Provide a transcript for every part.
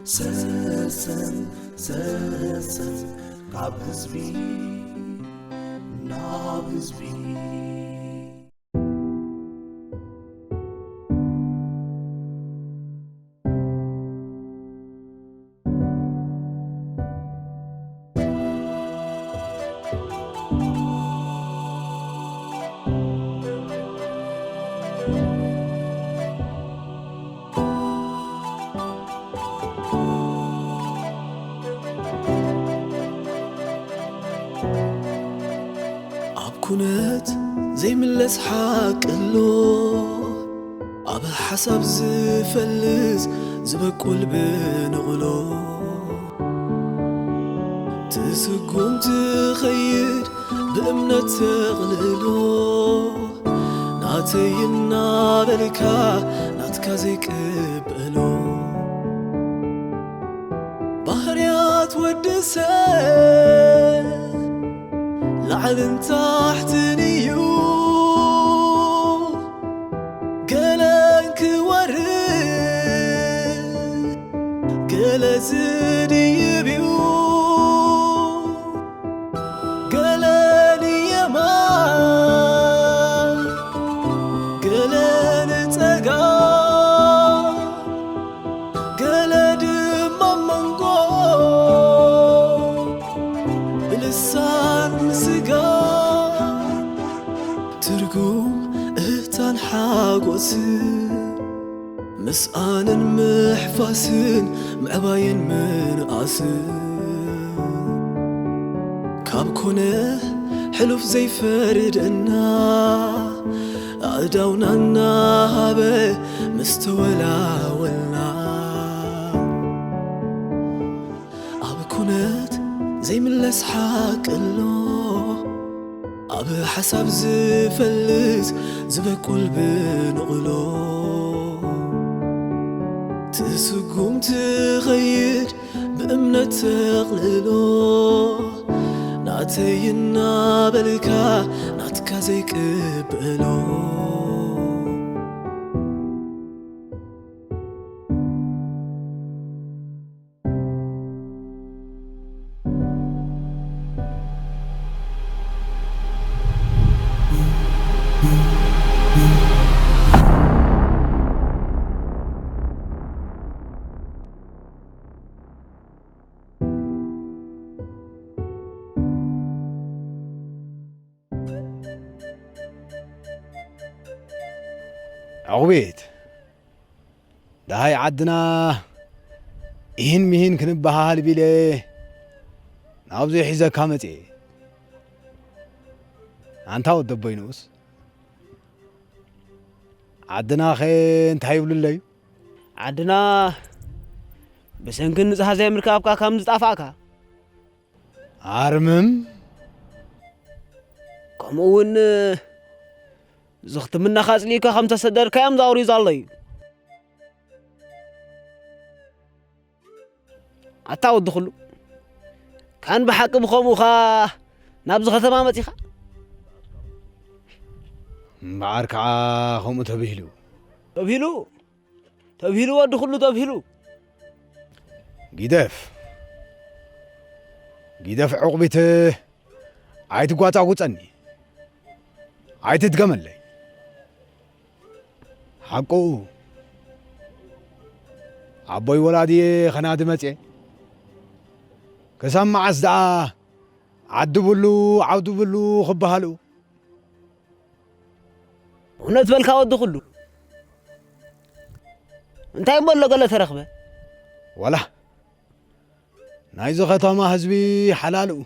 ሰሰን ሰሰን ካብ ህዝቢ ናብ ህዝቢ። ኣብ ኩነት ዘይምለስ ሓቂ ኣሎ፣ ኣብ ሓሳብ ዝፈልስ ዝበቁል ብንቕሎ። ትስጉም ትኸይድ ብእምነት ተቕልሎ፣ ናተይ እናበልካ ናትካ ዘይቅበሎ። ባህርያት ወዲ ሰብ ላዕልን ታሕትን እዩ፣ ገለን ክወርድ ገለ ዝድይብ እዩ። ገለ ንየማን፣ ገለ ንጸጋም፣ ገለ ድማ መንጎ ብልሳን ስጋ። ትርጉም እህታን ሓጎስን፣ ምስኣንን ምሕፋስን ምዕባይን ምንኣስን፣ ካብ ኮነ ሕሉፍ ዘይፈርደና፣ ኣእዳውና እናሃበ ምስ ተወላወልና። ኣብ ኩነት ዘይምለስ ሓቂ ኣሎ፣ ኣብ ሓሳብ ዝፈልስ ዝበቁል ብንቕሎ። ትስጉም ትኸይድ ብእምነት ተቕልሎ፣ ናተይ እናበልካ ናትካ ዘይቅበሎ። ዕቑቢት፣ ደሃይ ዓድና ኢሂን ሚሂን ክንበሃሃል ቢለ ናብዚ ሒዘካ መጽየ። ኣንታ ወዲ ኣቦይ ንኡስ፣ ዓድናኸ እንታይ ይብሉ ኣለዩ? ዓድና ብሰንኪ ንጽሃ ዘይምርካብካ ከም ዝጣፋእካ። ኣርምም። ከምኡ እውን ዝኽትምናኻ ኣጽሊእካ ከም ተሰደድካ እዮም ዘውሪዩ ዘሎ እዩ። ኣታ ወዲ ኩሉ፣ ካን ብሓቂ ብኸምኡኻ ናብዚ ከተማ መጺኻ? እምበኣር ከዓ ከምኡ ተብሂሉ። ተብሂሉ? ተብሂሉ ወዲ ኩሉ ተብሂሉ። ጊደፍ፣ ጊደፍ ዕቑቢት፣ ኣይትጓጻጉጸኒ፣ ኣይትድገመለይ። ሓቁ፣ ኣቦይ ወላዲየ ኸናዲ መጽየ። ክሳብ መዓስ ደኣ ዓዲ ብሉ፣ ዓውዲ ብሉ ክበሃሉ? እውነት በልካ ወዲ ኩሉ። እንታይ እሞ ኣሎ ገለ ተረኽበ? ወላ ናይዚ ኸተማ ህዝቢ ሓላልኡ፣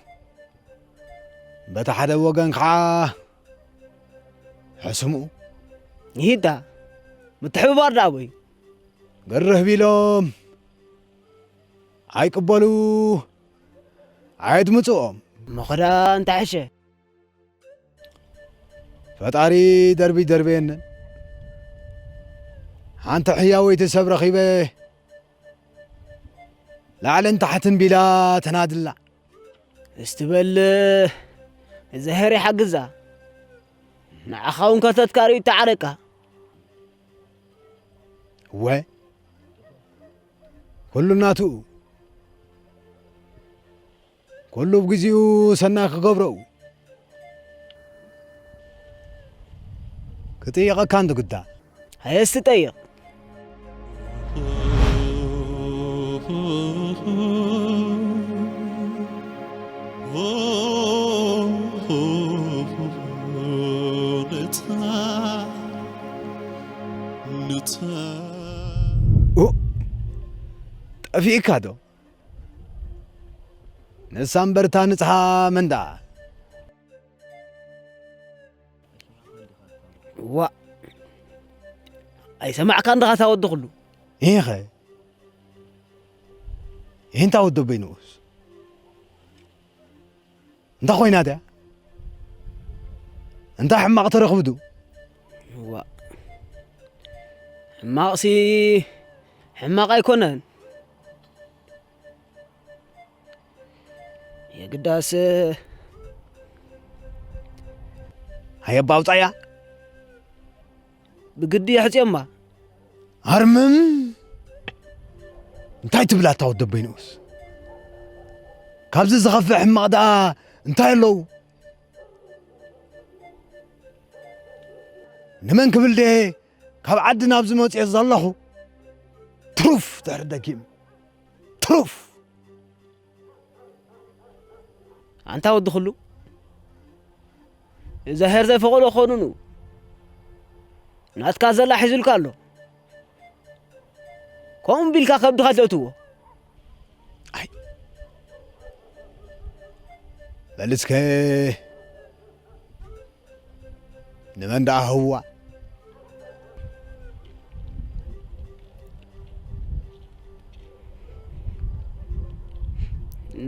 በቲ ሓደ ወገን ከዓ ሕስምኡ። ይሂዳ፣ ምትሕብባር ደኣ ኣበይ? ግርህ ቢሎም ኣይቅበሉ፣ ኣየድምፅኦም። እሞ ኸዳ እንታይ ሕሸ? ፈጣሪ ደርቢ ደርበየንን። ሓንቲ ሕያወይቲ ሰብ ረኺበ ላዕልን ታሕትን ቢላ ተናድላ። እስቲ በል እግዚኣብሔር ይሓግዛ። ንዓኻ እውን ከተትካሪ ተዓረቃ። እወ፣ ኩሉ ናቱ፣ ኩሉ ብግዚኡ ሰናይ ክገብሮ እዩ። ክጥይቐካ እንድግዳ። ሃየ እስቲ ጠይቕ። ኡ፣ ጠፊእካ ዶ? ንሳ እምበርታ ንጽሃ መን ደኣ? ዋእ፣ ኣይሰማዕካን ዲኻ እታ ወዲ ኩሉ? ኢኸ፣ ኢንታ ወዲ ኣቦይ ንኡስ? እንታይ ኮይና ድያ? እንታይ ሕማቕ ተረኽቡ ዱ? ዋእ፣ ሕማቕሲ ሕማቕ ኣይኮነን። የግዳስ፣ ሃየ ኣባ ኣውጻያ። ብግዲ የሕጽዮማ። ኣርምም! እንታይ ትብላ እታ ወዲ ኣቦይ ንኡስ? ካብዚ ዝኸፍእ ሕማቕ ደኣ እንታይ ኣለዉ? ንመን ክብል ድየ ካብ ዓዲ ናብዚ መጽየ ዘለኹ? ትሩፍ ድሕሪ ደጊም። ትሩፍ! ኣንታ ወዲ ኩሉ፣ እግዚኣብሔር ዘይፈቐዶ ክኾኑኑ፣ ናትካ ዘላ ሒዙልካ ኣሎ። ከምኡ ቢልካ ከብድኻ ትእትዎ። ኣይ፣ በል እስከ ንመን ደኣ ህዋ?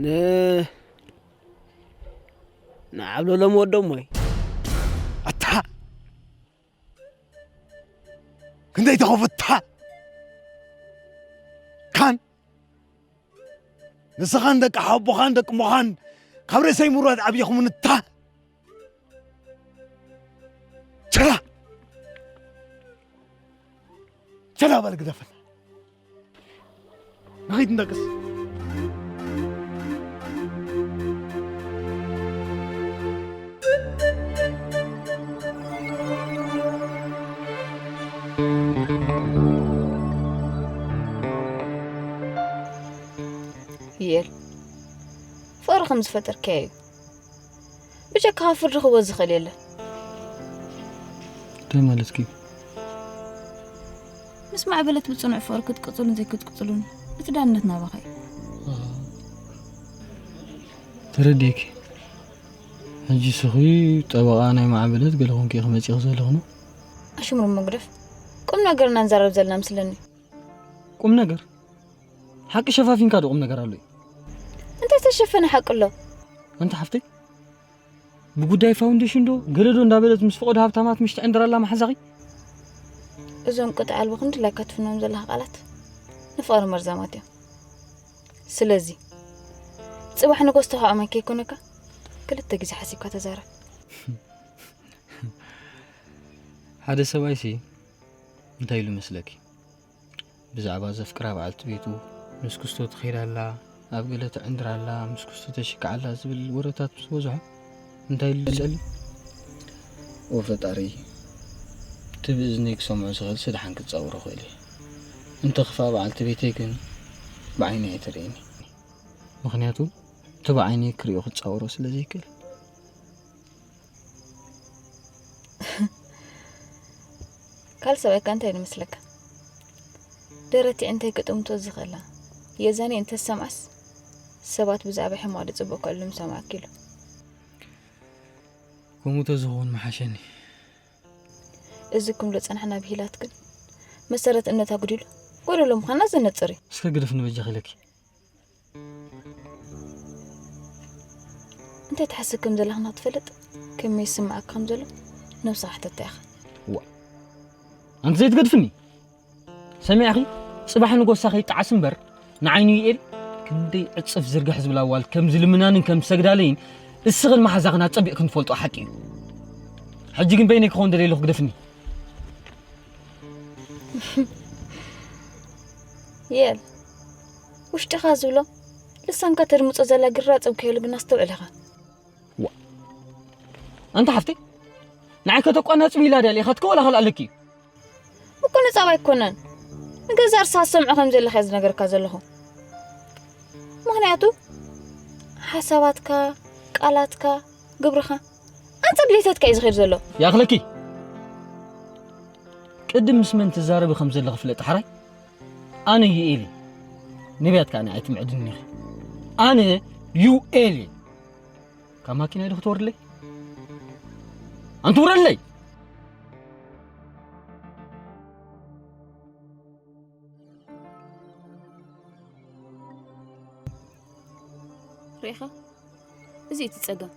ን-፣ ንዓብለሎም ወዶም ወይ? ኣታ! ክንደይ ተኸፉታ! ካን ንስኻን ደቂ ሓቦኻን ደቂ ሞኻን ካብ ርእሰይ ምውራድ ኣብይኹምንታ! ቸላ! ቸላ በል ግደፈን። ንኸይድ እንደቅስ። ዩኤል፣ ፍቕሪ ከም ዝፈጠርካዮ እዩ። ብጀካኻ ፍርዲ ክህቦ ዝኽእል የለን። እንታይ ማለትኪ? ምስ ማዕበለት ብጽኑዕ ፍቕሪ ክትቅጽሉን ዘይክትቅጽሉን እቲ ዳንነት ናባኻ እዩ። ኣሃ። ተረዲኤኪ። ሕጂ ስኺ ጠበቓ ናይ ማዕበለት ገለ ኮንኪ ኢኺ መጺኺ ዘለኽኖ? ኣሽሙር መግደፍ። ቁም ነገርና ንዛረብ ዘለና ምስለኒ። ቁም ነገር? ሓቂ ሸፋፊንካ ዶ ቁም ነገር ኣሎ እዩ? እንታይ ዝተሸፈነ ሓቂ ኣሎ? ኣንቲ ሓፍተይ፣ ብጉዳይ ፋውንዴሽን ዶ ገለ ዶ እንዳበለት ምስ ፈቐዶ ሃብታማት ምሽቲ ዕንድራላ መሓዛኺ? እዞም ቅጥ ኣልቦ ክንድላይካ ትፍኖም ዘለኻ ቃላት ንፍቕሪ መርዛማት እዮም። ስለዚ፣ ጽባሕ ንጎስ ተኻእማይ ከይኮነካ፣ ክልተ ግዜ ሓሲብካ ተዛረብ። ሓደ ሰብኣይሲ እንታይ ኢሉ መስለኪ? ብዛዕባ ዘፍቅራ በዓልቲ ቤቱ፣ ምስ ክስቶ ትኸይድ ኣላ፣ ኣብ ገለ ትዕንድር ኣላ፣ ምስ ክስቶ ተሽክዕ ኣላ ዝብል ወረታት ምስ በዝሖ፣ እንታይ ኢሉ ዝጸሊ? ኦ ፈጣሪ፣ እቲ ብእዝነይ ክሰምዖ ዝኽእል ስድሓን ክጻወሮ ክእል እየ። እንተ ክፋእ በዓልቲ ቤተይ ግን ብዓይነይ ኣይትርእየኒ። ምኽንያቱ፣ እቲ ብዓይነይ ክርእዮ ክጻወሮ ስለ ዘይክእል። ካልእ ሰብኣይካ እንታይ ይመስለካ? ደረቲ እንታይ ክጥምቶ ዝኽእላ? የዛኒ እንተ ዝሰምዓስ፣ ሰባት ብዛዕባ ሕማቕ ዶ ጽቡቕ ክዕልሉ ምሰማዕኪ ኢሉ። ከምኡ ተዝኸውን ምሓሸኒ። እዚ ክብሎ ጸናሕና ብሂላት ግን፣ መሰረት እምነት ኣጉዲሉ፣ ጎደሎ ምዃንና ዘነጽር እዩ። እስከ ግደፍኒ በጃኺ ኢለኪ። እንታይ ትሓስብ ከም ዘለኻ ንኽትፈልጥ፣ ከመይ ይስምዓካ ከም ዘሎ ነብስኻ ሕተታ ኢኻ። ዋ፣ ኣንቲ ዘይትገድፍኒ። ሰሚዕኺ? ጽባሕ ንጎሳ ከይጠዓስ እምበር፣ ንዓይኑ ዩኤል ክንደይ ዕጽፍ ዝርግሕ ዝብላ ዋል ከም ዝልምናንን ከም ዝሰግዳለይን እስኽን መሓዛኽን ኣጸቢቕክን ትፈልጦ ሓቂ እዩ። ሕጂ ግን በይነይ ክኸውን ደልየ ኣለኹ፣ ግደፍኒ። ዩኤል፣ ውሽጥኻ ዝብሎ ልሳንካ ተድምጾ ዘላ ግራጽ እንከየሉ ግን ኣስተውዕል ኢኻ። ዋ፣ ኣንታ ሓፍተይ፣ ንዓይ ከተቋናጽቢ ኢላ ድያ ኢኻ ትከወላ ካልኣ ኣለኪ እዩ። ምቁንጻብ ኣይኮነን። ንገዛእ ርእስኻ ዝሰምዖ ከም ዘለኻ እየ ዝነገርካ ዘለኹ። ምኽንያቱ ሓሳባትካ፣ ቃላትካ፣ ግብርኻ ኣንጻር ድሌታትካ እዩ ዝኸይድ ዘሎ። ያኽለኪ፣ ቅድም ምስ መን ትዛረቢ ከም ዘለኺ ፍለጢ ሓራይ። ኣነ ዩኤል እየ። ነቢያት ከኣ ንዓይ ትምዕድኒ ኢኺ። ኣነ ዩኤል እየ። ካብ ማኪና ዶ ክትወርድለይ? ኣንቲ ውረድለይ! ርኢኻ? እዚ እቲ ጸገም።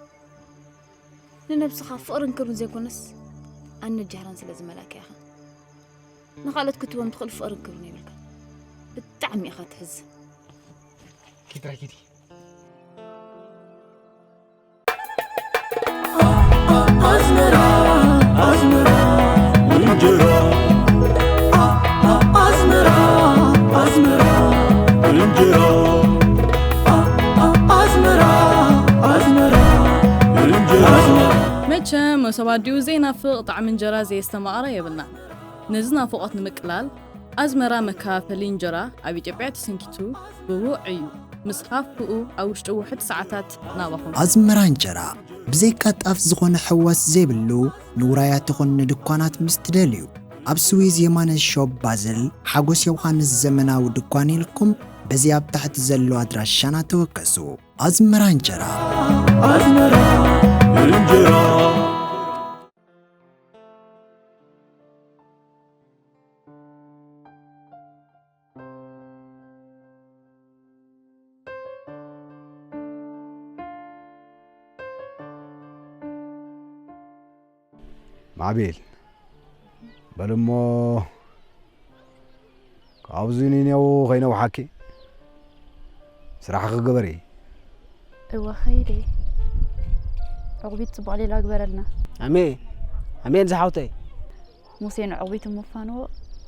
ንነብስኻ ፍቕርን ክብርን ዘይኮነስ፣ ኣነ ጃህራን ስለ ዝመላእካ ኢኻ። ንኻልኦት ክትህቦም ትኽእል ፍቕርን ክብርን የብልካ። ብጣዕሚ ኢኻ ትሕዝን። ኪድ ራይ ኪዲ። ኣዝመራ፣ ኣዝመራ፣ እንጀራ። ኣዝመራ፣ ኣዝመራ፣ እንጀራ። ኣዝመራ፣ ኣዝመራ፣ እንጀራ። መቸም መሶብ ኣዲኡ ዘይናፍቕ ጣዕሚ እንጀራ ዘየስተማቐረ የብልናን። ነዚ ናፍቖት ንምቅላል ኣዝመራ መከፋፈሊ እንጀራ ኣብ ኢትዮጵያ ተሰንኪቱ ብውዕ እዩ። ምስ ሃፍኡ ኣብ ውሽጢ ውሑድ ሰዓታት ናባኹም። ኣዝመራ እንጀራ ብዘይካ ጣፍ ዝኾነ ሕዋስ ዘይብሉ ንውራያት ይኹን ንድኳናት ምስ ትደልዩ ኣብ ስዊዝ የማነ ሾፕ ባዝል ሓጎስ ዮውሃንስ ዘመናዊ ድኳን ኢልኩም በዚ ኣብ ታሕቲ ዘሎ ኣድራሻና ተወከሱ። ኣዝመራ እንጀራ። ኣዝመራ እንጀራ። ማዕቤል፣ በል እሞ ካብዚ ኒኔው ከይነውሓኪ ስራሕኺ ግበሪ። እወ፣ ኸይደ። ዕቑቢት ጽቡቕ ሌላ ግበረልና። ኣሜን፣ ኣሜን ዝሓውተይ። ሙሴ ንዕቑቢት እሞ ፋንዎ፣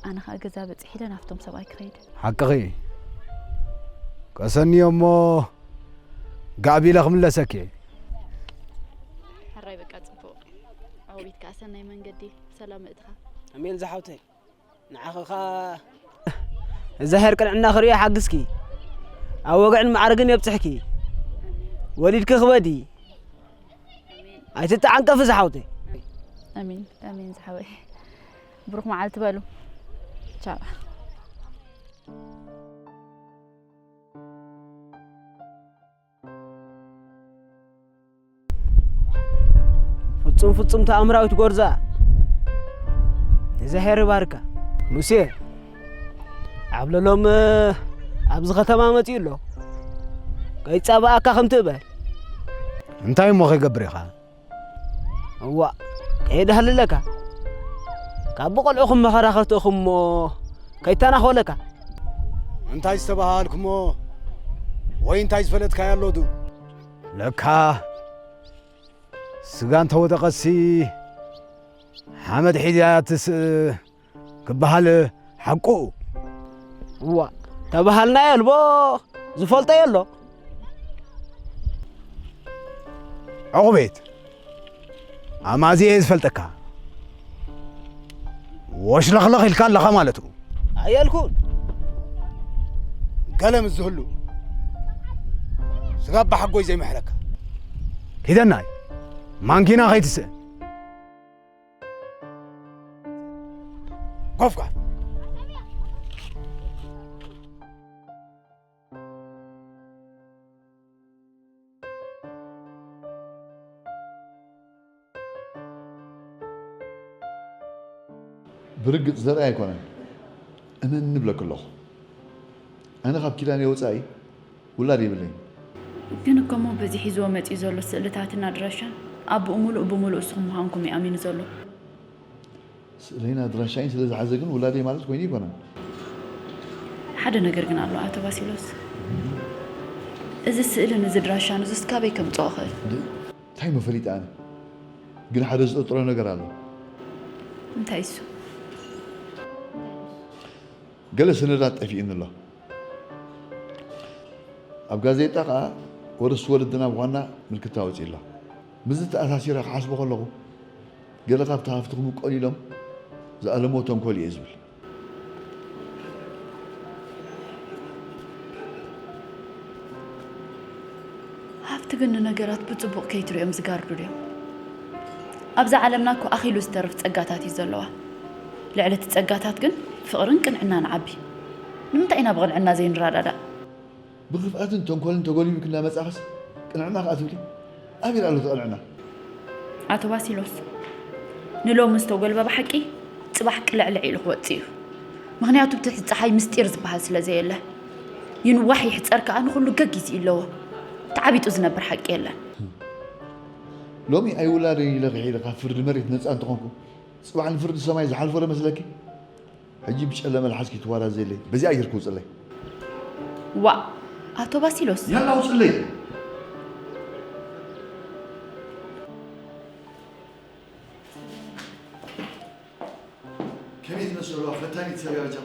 ኣነ ኸኣ ገዛ በጺሕ ኢለ ናብቶም ሰብኣይ ክኸይድ። ሓቅኺ። ቀሰኒ እሞ ጋዕ ቢለ ክምለሰኪ እየ። ሕራይ በቃ ጽቡቕ። ዕቑቢት ከኣ ሰናይ መንገዲ፣ ሰላም ምእትኻ። ኣሜን ዝሓውተይ። ንዓኺ ኸኣ እዛ ሄር ቅንዕና ክርእዮ ይሓግዝኪ። ኣብ ወግዕን ማዕርግን የብጽሕኪ። ወሊድኪ ክበዲ። ኣይትተዓንቀፊ ዝሓውተይ። ኣሜን፣ ኣሜን ዝሓወይ። ብሩኽ መዓልቲ በሉ። ቻው። ፍጹም ፍጹም ተኣምራዊት ጎርዛ። እግዚኣብሔር ይባርካ። ሙሴ፣ ዓብለሎም ኣብዚ ከተማ መጺኡ ኣሎ። ከይጻባኣካ ከም ትእበል። እንታይ እሞ ከይገብር ኢኻ? እዋእ፣ ከየድሃልለካ። ካብ ብቆልዑኹም መኸራ ከትእኹም እሞ ከይተናኾለካ። እንታይ ዝተባሃልኩሞ ወይ እንታይ ዝፈለጥካዮ ኣሎ ዱ? ለካ ስጋ እንተወደቐሲ ሓመድ ሒዛ እያ ትስእ ክበሃል ሓቁ። እዋ፣ ተባሃልና የልቦ፣ ዝፈልጦ የሎ። ዕቑቤት፣ ኣማዚ እየ ዝፈልጠካ። ወሽለኽለኽ ኢልካ ኣለኻ ማለት እዩ። ኣየልኩን። ገለ ምስ ዝህሉ ስጋ ኣባሓጎይ ዘይምሕረካ። ኪደናይ፣ ማንኪና ከይትስእን። ጎፍጋፍ። ብርግጽ ዘርኢ ኣይኮነን። እመን ንብለኪ ኣለኹ። ኣነ ካብ ኪዳነይ ወጻኢ ውላድ የብለይን። ግን እኮ እሞ በዚ ሒዝዎ መጺኡ ዘሎ ስእልታትን ኣድራሻን ኣቦኡ ምሉእ ብምሉእ እስኹም ምዃንኩም እዩ ኣሚኑ ዘሎ። ስእለይን ኣድራሻይን ስለ ዝሓዘ ግን ውላደይ ማለት ኮይኑ ኣይኮነን። ሓደ ነገር ግን ኣሎ ኣቶ ባሲሎስ። እዚ ስእልን እዚ ድራሻን እዙስ ካበይ ከምጽኦ እኽእል? እንዴ፣ እንታይ እሞ ፈሊጠ ኣነ? ግን ሓደ ዝጥርጥሮ ነገር ኣሎ። እንታይ እሱ? ገለ ሰነዳት ጠፊኡኒ ኣሎ። ኣብ ጋዜጣ ከኣ ወርሲ ወለድና ምዃንና ምልክታ ኣውጺእላ። ምስዚ ተኣሳሲረ ክሓስቦ ከለኹ፣ ገለ ካብቲ ሃፍትኹም ቀሊሎም ዝኣለምዎ ተንኮል እየ ዝብል። ሃፍቲ ግን ንነገራት ብጽቡቕ ከይትርእዮም ዝጋርዱ ድዮም? ኣብዛ ዓለምና እኮ ኣኺሉ ዝተርፍ ጸጋታት እዩ ዘለዋ። ልዕሊ እቲ ጸጋታት ግን ፍቕርን ቅንዕናን ዓቢ። ንምንታይ ኢና ብቕንዕና ዘይንረዳዳእ? ብኽፍኣትን ተንኮልን ተጎልቢብኪ እናመጻኽስ ቅንዕና ከኣ ትብሊ? ኣበይ ኣሎ እቲ ቅንዕና? ኣቶ ባሲሎስ፣ ንሎሚ ዝተጎልበበ ሓቂ ጽባሕ ቅልዕልዕ ኢሉ ክወጽእ እዩ። ምኽንያቱ ብትሕቲ ጸሓይ ምስጢር ዝበሃል ስለ ዘየለ። ይንዋሕ ይሕጸር ከኣ ንኹሉ ገጊስ ኣለዎ። ተዓቢጡ ዝነብር ሓቂ የለን። ሎሚ ኣይውላደይ ኢለ ክሒደ ካብ ፍርዲ መሬት ነጻ እንተኾንኩ፣ ጽባሕ ንፍርዲ ሰማይ ዝሓልፎ ዶ መስለኪ? ሕጂ ብጨለመ ልሓስኪ ትዋራዘለይ፣ በዚኣ ጌርኪ ውጽለይ። ዋእ፣ ኣቶ ባሲሎስ። ያላ ውጽለይ። ከመይ ትመስለዋ ፈታኒት ሰብ እያ በጃ።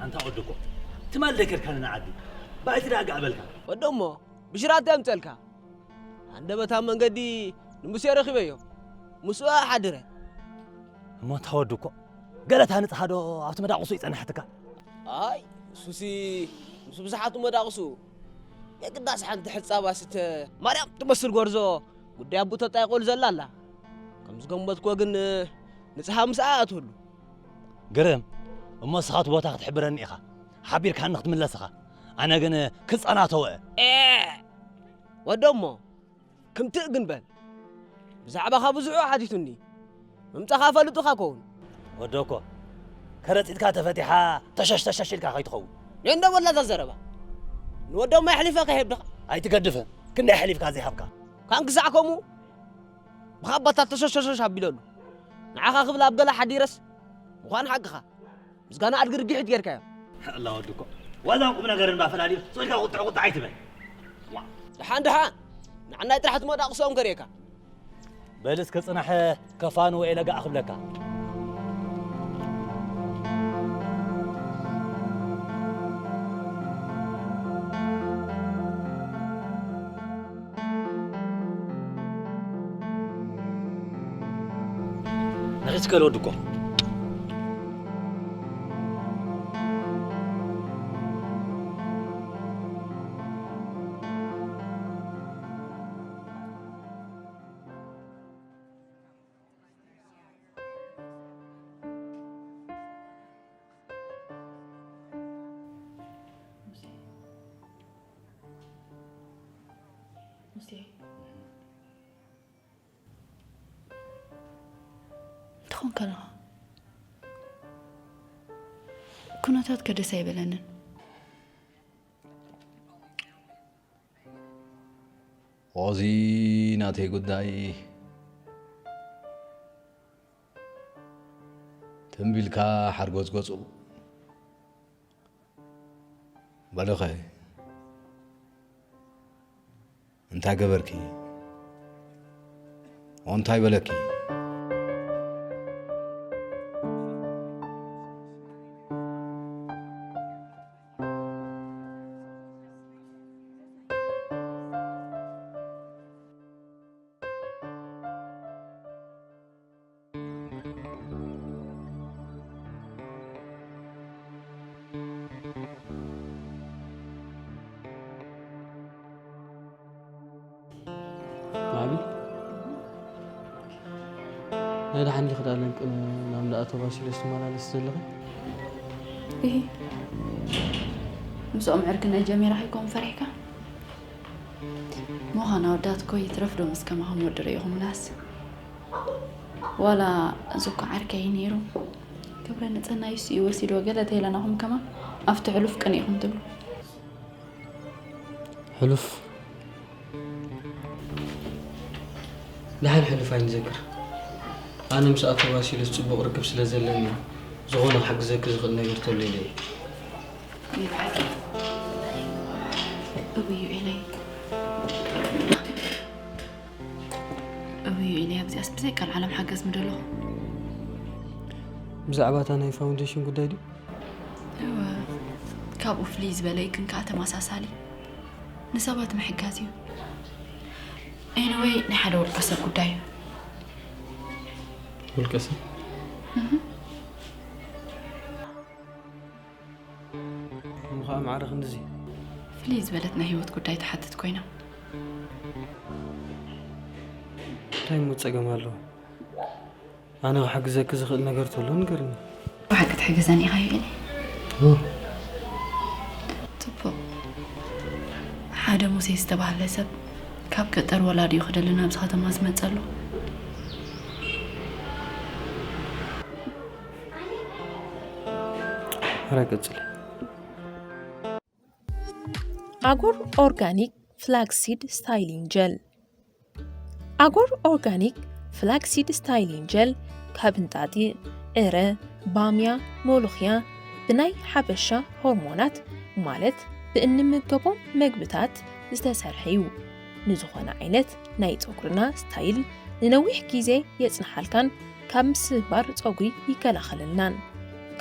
ኣንታ ወዲ እኮ ትማል ደከርካኒ ንዓዲ ባይቲ ደኣ ጋዕ በልካ። ወዲ እሞ ብሽራ እንታይ ኣምፀልካ? ሃንደበት ኣብ መንገዲ ንሙሴ ረኺበዮ ምስኡ ሓድረ። እሞ ኣንታ ወዲ እኮ ገለ ታንፅሃ ዶ ኣብቲ መዳቕሱ ይፀናሕትካ? ኣይ እሱሲ ምስ ብዙሓቱ መዳቕሱ የግዳስ ሓንቲ ሕፃብ ኣስተ ማርያም ትመስል ጎርዞ ጉዳይ ኣቦ ተጣይቆሉ ዘላ ኣላ። ከም ዝገመትክዎ ግን ንጽሃ ምስኣ ኣትህሉ። ግርም እሞ ንስኻ እቲ ቦታ ክትሕብረኒ ኢኻ ሓቢርካኒ ክትምለስ ኢኻ። ኣነ ግን ክጸናተወ። ኤእ ወደሞ ክምትእ ግን በል። ብዛዕባኻ ብዙሑ ሓቲቱኒ። ምምጻኻ ፈሊጡኻ ከውን። ወደኮ ከረጺትካ ተፈቲሓ ተሸሽ ተሸሽ ኢልካ ከይትኸውን። ንእንዶ በላ እዛ ዘረባ። ንወደሞ የሕሊፈ ከይህብ ድኻ። ኣይትገድፈ ክንደይ ኣሕሊፍካ ዘይሃብካ። ካን ክሳዕ ከምኡ ብኻባታት ተሸሸሸሽ ኣቢለሉ። ንዓኻ ክብል ኣብ ገለ ሓዲረስ ምዃን ሓቅኻ። ምስጋና ኣድጊ ርጊሒት ጌርካዮ። ኣላ ወዲ እኮ ዋዛን ቁም ነገርን ባፈላልዩ ስቕ ኢልካ ቁጥዕ ቁጥዕ ኣይትበል። ደሓን ደሓን ንዓናይ ጥራሕ ትመጣ ክስኦም ከርእየካ። በል እስከ ጽናሕ ከፋንወ ኢለ ጋእ ክብለካ። ነኺስከ ልወድኮ ሙሴ ትኾን ከለኻ ኩነታትከ ደስ ኣይበለንን። ኦዚ ናተይ ጉዳይ ትንቢልካ ሓርጎጽጎጹ በልኸ እንታይ ገበርኪ? እንታይ በለኪ? ማሚ ናይ ደሓን ዲኺ ዳኣ ለንቅ ናብ እንዳ ኣቶ ባሲሎስ ትመላለሲ ዘለኺ? እሂ ምስኦም ዕርክነት ጀሚራ ከይኮን ፈሪሕካ? ምዃን ኣወዳት እኮ ይትረፍ ዶ ምስ ከማኹም ወዲ ርኢኹምናስ? ዋላ እዚ እኮ ዓርከይ እዩ ነይሩ። ክብረ ንጽህና እዩስ እዩ ወሲድዎ ገለ ተይለናኹም ከማን ኣብቲ ሕሉፍ ቅንኢኹም ትብሉ። ሕሉፍ ደሓን ሕሉፍ ኣይንዘክር። ኣነ ምስ ኣቶ ባሲሎስ ጽቡቕ ርክብ ስለ ዘለኒ እዩ ዝኾነ ክሕግዘኪ ዝኽእል ነገር ተሎ ኢለ እየ። ይብዓል እብዩ ኢለይ ብዘይ ቃል ዓለም ሓገዝ ምደለኹ። ብዛዕባ እታ ናይ ፋውንዴሽን ጉዳይ ድዩ? እወ፣ ካብኡ ፍልይ ዝበለ እዩ፣ ግን ከኣ ተመሳሳሊ ንሰባት ምሕጋዝ እዩ። ኤኒወይ፣ ናይ ሓደ ውልቀ ሰብ ጉዳይ እዩ። ውልቀ ሰብ? እሞ ከዓ ማዕረ ክንድዚ? ፍልይ ዝበለት ናይ ህይወት ጉዳይ ትሓትት ኮይና። እንታይ እሞ ፀገም ኣለዎ? ኣነ ክሕግዘኪ ዝኽእል ነገር ተሎ ንገርኒ። ብሓቂ ትሕግዘኒ ኢኻ ዮኒ? ኦ፣ ጽቡቕ። ሓደ ሙሴ ዝተባህለ ሰብ ካብ ገጠር ወላዲኡ ክደሊ ናብዚ ከተማ ዝመጸ ኣሎ። ሕራይ ቀጽሊ። ኣጎር ኦርጋኒክ ፍላክሲድ ስታይሊንግ ጀል። ኣጎር ኦርጋኒክ ፍላክሲድ ስታይሊንግ ጀል ካብ እንጣጢዕ፣ ዕረ፣ ባምያ፣ ሞሎኽያ ብናይ ሓበሻ ሆርሞናት ማለት ብእንምገቦም መግብታት ዝተሰርሐ እዩ። ንዝኾነ ዓይነት ናይ ጸጉርና ስታይል ንነዊሕ ግዜ የጽንሓልካን ካብ ምስባር ጸጉሪ ይከላኸለልናን።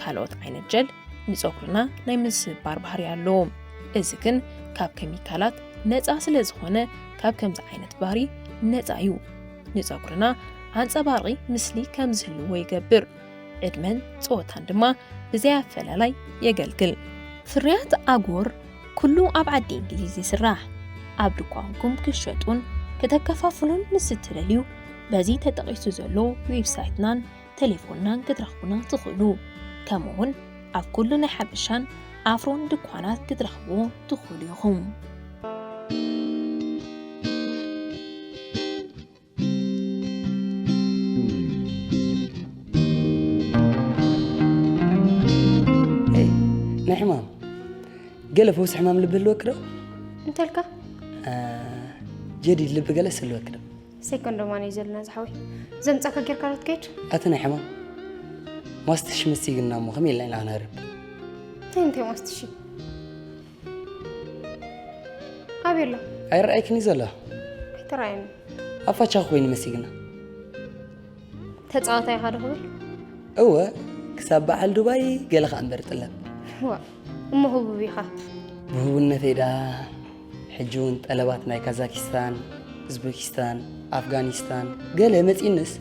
ካልኦት ዓይነት ጀል ንጸጉርና ናይ ምስባር ባህሪ ኣለዎም። እዚ ግን ካብ ኬሚካላት ነጻ ስለ ዝኾነ ካብ ከምዚ ዓይነት ባህሪ ነጻ እዩ። ንጸጉርና ኣንጸባርቒ ምስሊ ከም ዝህልዎ ይገብር። ዕድመን ጾታን ድማ ብዘይ ኣፈላላይ የገልግል። ፍርያት ኣጎር ኩሉ ኣብ ዓዲ እንግሊዝ ይስራሕ። ኣብ ድኳንኩም ክትሸጡን ከተከፋፍሉን ምስ እትደልዩ በዚ ተጠቒሱ ዘሎ ዌብሳይትናን ቴሌፎንናን ክትረኽቡና ትኽእሉ። ከምኡ እውን ኣብ ኩሉ ናይ ሓበሻን ኣፍሮን ድኳናት ክትረኽብዎ ትኽእሉ ኢኹም። ናይ ሕማም ገለ ፈውሲ ሕማም ልቢ ህልወክ ዶ? እንተልካ ጀዲድ ልቢ ገለ ስልወክ ዶ? ሴኮንዶማን እዩ ዘለና ዝሓወይ። ዘምጻካ ጌርካ ዶ ትከይድ? ኣቲ ናይ ሕማም ማስትሽ መሲግና እሞ ከመይ ኢልና ኢና ክንህርብ? እንታይ እንታይ ማስትሽ እዩ? ኣበይ ኣሎ? ኣይረኣይክን እዩ ዘሎ። ኣይተራየኒ። ኣብ ፋቻ ኮይኑ መሲግና። ተጻዋታይ ኢኻ ዶ ክብል? እወ ክሳብ በዓል ዱባይ ገለ ከኣ እምበር ጥለብ። ዋ እሞ ህቡብ ኢኻ። ብህቡነተይ ደኣ ሕጂ እውን ጠለባት ናይ ካዛኪስታን፣ ኡዝበኪስታን፣ ኣፍጋኒስታን ገለ መጺእንስ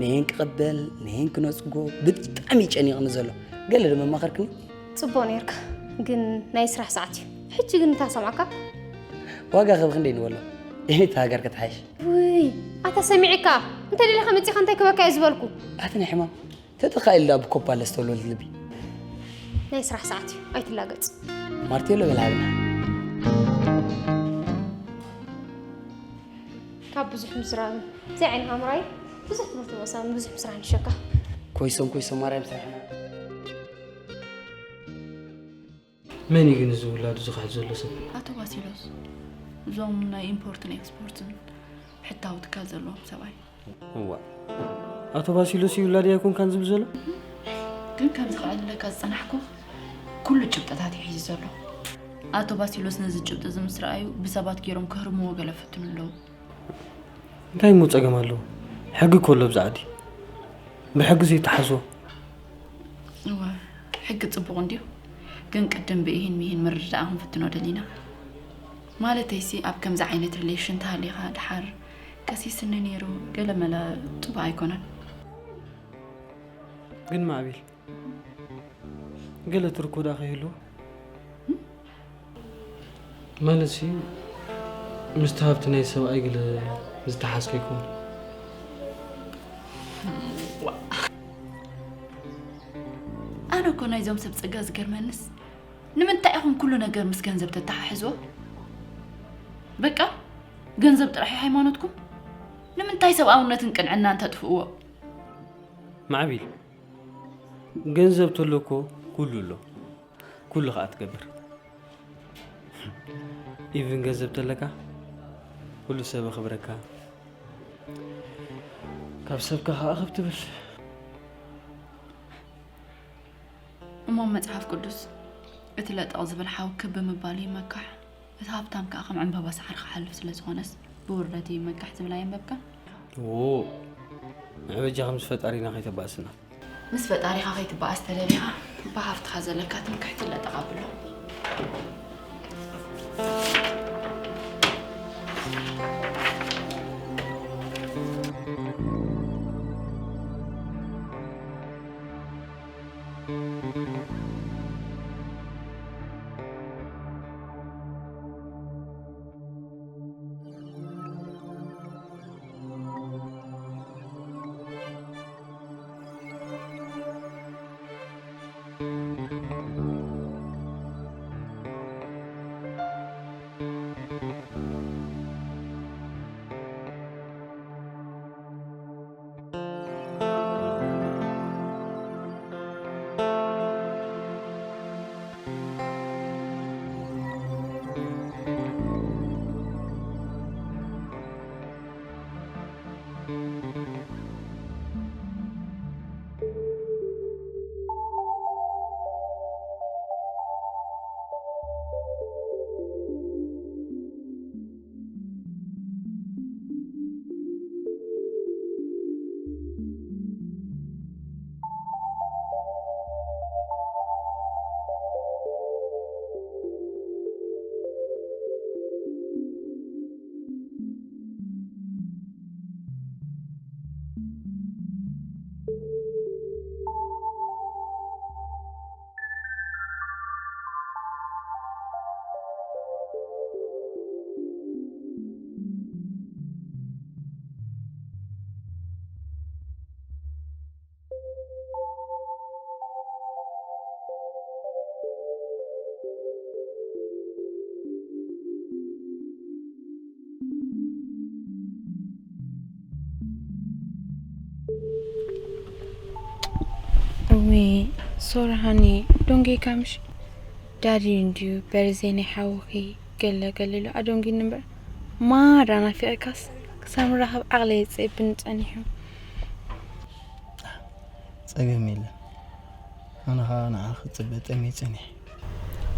ነየን ክቕበል ነየን ክነጽጎ ብጣዕሚ እዩ ጨኒቕኒ ዘሎ። ገለ ዶ መማኸርክኒ? ጽቡቕ ነይርካ ግን ናይ ስራሕ ሰዓት እዩ። ሕጂ ግን እንታ ሰማዕካ? ዋጋ ከብ ክንደይ ንበሎ? እታ ሃገር ክትሓይሽ። ውይ ኣታ ሰሚዕካ እንተ ደሊኻ መጺኻ እንታይ ክበካ እዩ ዝበልኩ። ኣቲ ናይ ሕማም ተተኻኢሉ ደኣ ብኮፓ ለስተውለል ልቢ። ናይ ስራሕ ሰዓት እዩ ኣይትላገጽ። ማርቴሎ በል ሃብና። ካብ ብዙሕ ምስራን ዘይዓይንኻ ምራይ ብዙሕ ትምህርቲ ምቕሳም ብዙሕ ምስራሕ ንሸካ። ኮይሶም ኮይሶም ማርያም ስራሕና። መን እዩ ግን እዚ ውላዱ ዝኽሕድ ዘሎ ሰብ? ኣቶ ባሲሎስ፣ እዞም ናይ ኢምፖርትን ኤክስፖርትን ሕታዊ ትካል ዘለዎም ሰብኣይ። እዋ ኣቶ ባሲሎስ እዩ ውላድ ኣይኮንካን ዝብል ዘሎ? ግን ከምዚ ክዕልለካ ዝጸናሕኩ ኩሉ ጭብጥታት እዩ ሒዙ ዘሎ። ኣቶ ባሲሎስ ነዚ ጭብጢ እዚ ምስ ረኣዩ ብሰባት ገይሮም ክህርምዎ ገለ ፈትኑ ኣለዉ። እንታይ እሞ ጸገም ኣለዎ? ሕጊ እኮ ኣሎ ኣብዚ ዓዲ። ብሕጊ ዘይተሓዞ። እወ ሕጊ ጽቡቕ እንድዩ፣ ግን ቅድም ብኢሂን ሚሂን ምርድዳኣ ክንፍትኖ ደሊና። ማለተይሲ ኣብ ከምዚ ዓይነት ሪሌሽን ተሃሊኻ ደሓር ከሲስኒ ነይሩ ገለ መለ ጽቡቕ ኣይኮነን። ግን ማዕቢል ገለ ትርኮ ደኣ ከይህልዎ? ማለትሲ ምስቲ ሃብቲ ናይ ሰብኣይ ገለ ዝተሓዝ ከይከውን? ኣነ እኮ ናይዞም ሰብ ጸጋ ዝገርመንስ ንምንታይ ኢኹም ኩሉ ነገር ምስ ገንዘብ ተተሓሕዝዎ? በቃ ገንዘብ ጥራሕ እዩ ሃይማኖትኩም? ንምንታይ ሰብኣውነትን ቅንዕናን ተጥፍእዎ? ማዕቢል ገንዘብ ተሎ እኮ ኩሉ ኣሎ። ኩሉ ኸኣ ትገብር። ኢቭን ገንዘብ ተለካ ኩሉ ሰብ ኣኽብረካ። ካብ ሰብካ ኸኣ ከብ ትብል። እሞ መጽሓፍ ቅዱስ እቲ ለጠቕ ዝብል ሓው ክብ ብምባሉ ይመካሕ፣ እቲ ሃብታም ከኣ ከም ዕምባባ ሰዓር ክሓልፍ ስለ ዝኾነስ ብውርደት እዩ ይመካሕ ዝብል ኣየንበብካን? ንዑ በጃኻ ምስ ፈጣሪና ከይተባእስና። ምስ ፈጣሪኻ ከይትባኣስ ተደሊኻ፣ ብሃፍትኻ ዘለካ ትምክሕቲ ለጠቕ ኣብሎ። እወ፣ ሶሪ ሃኒ፣ ዶንጌካ ምሽ? ዳዲ እንድዩ በርዜ ናይ ሓውኺ ገለ ገለ ኢሉ ኣዶንጊኒ እምበር፣ ማራ ናፊቐካስ ክሳብ ንራኸብ ዓቕለይ የጽእብኒ ጸኒሑ። ጸገም የለን። ኣነ ኸኣ ንዓኺ ክጽበ ጠምየ ጸኒሐ።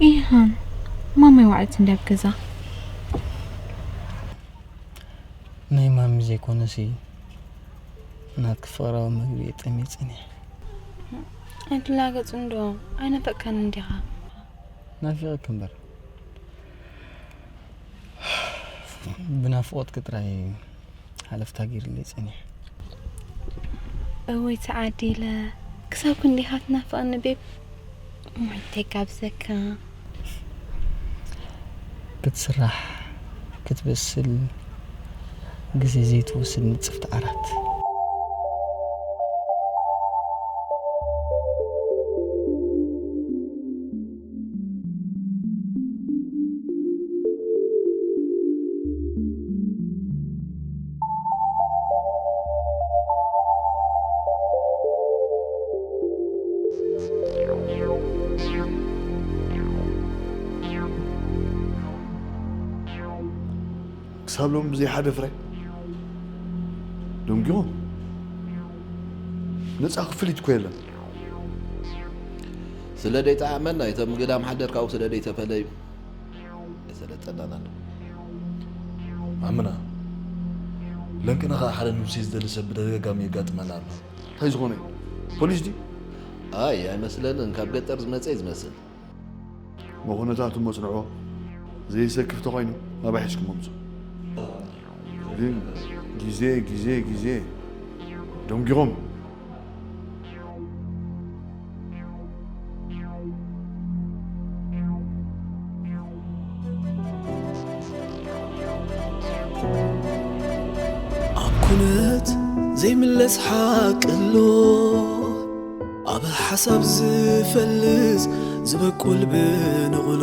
ኢሃን፣ ማማይ ዋዕለት እንድያ ኣብ ገዛ። ናይ ማሚ ዘይኮነሲ ናትኪ ፍቕራዊ መግቢ እየ ጠምየ ጸኒሐ። ኣይትላገጽ እንዶ፣ ኣይናፈቅካን እንዲኻ። ናፊቐኪ እምበር። ብናፍቖትኪ ጥራይ ሃለፍታ ገይሩለይ ጸኒሑ። እወይ ተዓዲለ፣ ክሳብ ክንደይ ኢኻ ትናፍቐኒ ቤብ። እሞ እንታይ ጋብዘካ? ክትስራሕ፣ ክትበስል ግዜ ዘይትወስድ ንጽፍቲ ዓራት። ክሳብ ሎሚ ብዘይ ሓደ ፍረ ደንጊኹም። ነጻ ክፍሊት እኮ የለን። ስለ ደይጠዓመና፣ እቶም ግዳም ሓደር ካብኡ ስለ ደይተፈለዩ ኣይሰለጠናን ኣሎ። ኣምና፣ ለንቅና ኸኣ ሓደ ንብሲ ዝደሊ ሰብ ብተደጋጋሚ የጋጥመና ኣሎ። እንታይ ዝኾነ እዩ? ፖሊስ ድዩ? ኣይ፣ ኣይመስለንን። ካብ ገጠር ዝመጸ እዩ ዝመስል። ብኹነታቱ መጽንዕዎ ዘይሰክፍ ተኾይኑ ናባይ ሒዝኩም ኣምጽኡ። ግን ግዜ፣ ግዜ፣ ግዜ ደንጊኹም። ኣብ ኩነት ዘይምለስ ሓቂ ኣሎ፣ ኣብ ሓሳብ ዝፈልስ ዝበቁል ብንቕሎ።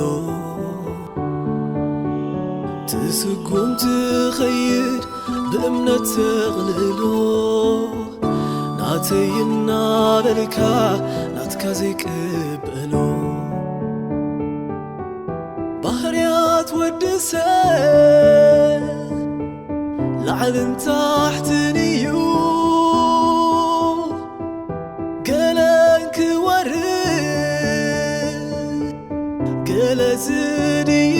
ትስጉም ትኸይድ ብእምነት ተቕልሎ፣ ናተይ እናበልካ ናትካ ዘይቅበሎ። ባህርያት ወዲ ሰብ ላዕልን ታሕትን እዩ፣ ገለ ክወርድ ገለ ዝድይብ